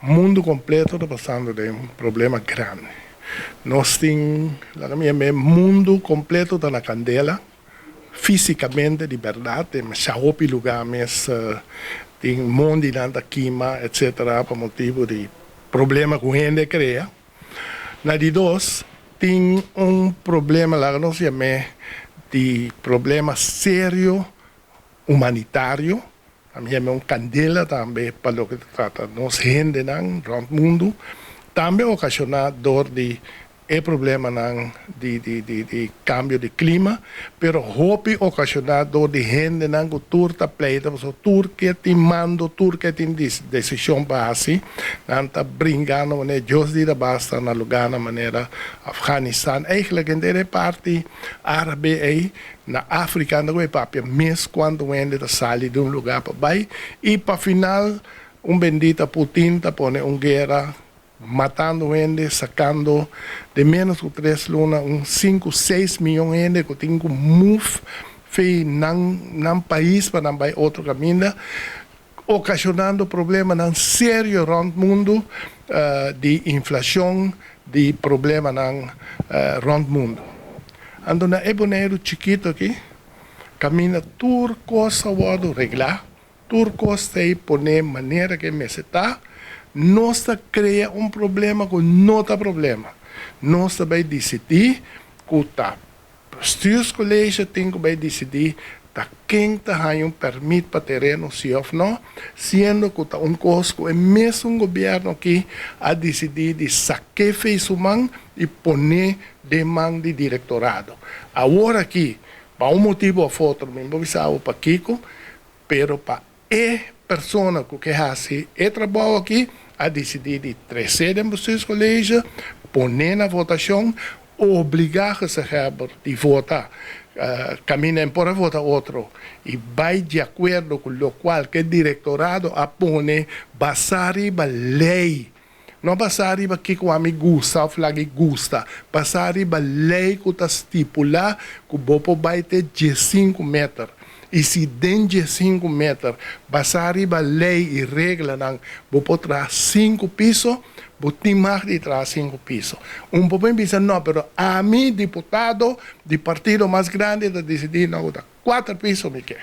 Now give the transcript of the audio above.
Mundu kompleto ta pasando den un problema grandi. Nos tin, laga mi yam'é, mundu kompleto ta na kandela, físikamente di bèrdat, den masha hopi lugá mes tin mondinan ta kima etsetera pa motibu di problema ku hende a krea. Na di dos, tin un problema, laga nos yam'é, di problema serio humanitario. A mi yam'é un kandela tambe pa loke ta trata nos hendenan rònt mundu, tambe okashoná dor di e problemanan di di di di kambio di klima, pero hopi okashoná dor di hendenan ku tur ta pleita pasobra tur ke tin mando, tur ke tin desishon pa hasi, nan ta bringando manera Dios di ta basta na lugánan manera Afganistan, eigentlik henter e parti árabe ei. Na Afrika anda ku e papia mes kuantu hende ta sali di un lugá pa bai i pa final un bendita Putin ta pone un guera matando hende sakando den menos ku 3 luna un 5, 6 mion hende ku tin ku move fei nan pais pa nan bai otro kaminda, okashonando problemanan serio rònt mundu di inflashon, di problemanan rònt mundu. Anto na e Boneiru chikitu aki, kaminda tur kos a wòrdu reglá, tur kos ta pone manera ku mester ta, nos ta krea un problema ku no ta problema. Nos ta bai disidí ku ta bestuurscollege tin ku bai disidí ta ken ta haña un pèrmit pa tereno si òf no, siendo ku ta un kos ku e mesun gobièrnu aki a disidí di saka fo'i su man i pone den man di direktorado. Awor aki, pa un motibu òf otro, mi no sa pakiko, pero pa e persona ku ke hasi e trabou aki a disidí di trese den bestuurscollege, pone na votashon, obligá gezaghebber di vota kaminda e por vota otro i bai di akuerdo ku loke ku e direktorado a pone basá riba lei. No basá riba kiko ami gusta òf lagi gusta. Basá riba lei ku ta stipulá ku bo por bai te 5 meter. I si den 5 meter, basá riba lei i reglanan, bo por traha 5 piso, bo tin mag di traha 5 piso. Un poko bisa no, pero ami, diputado di partido mas grandi, ta disidí no, 4 piso mi ke.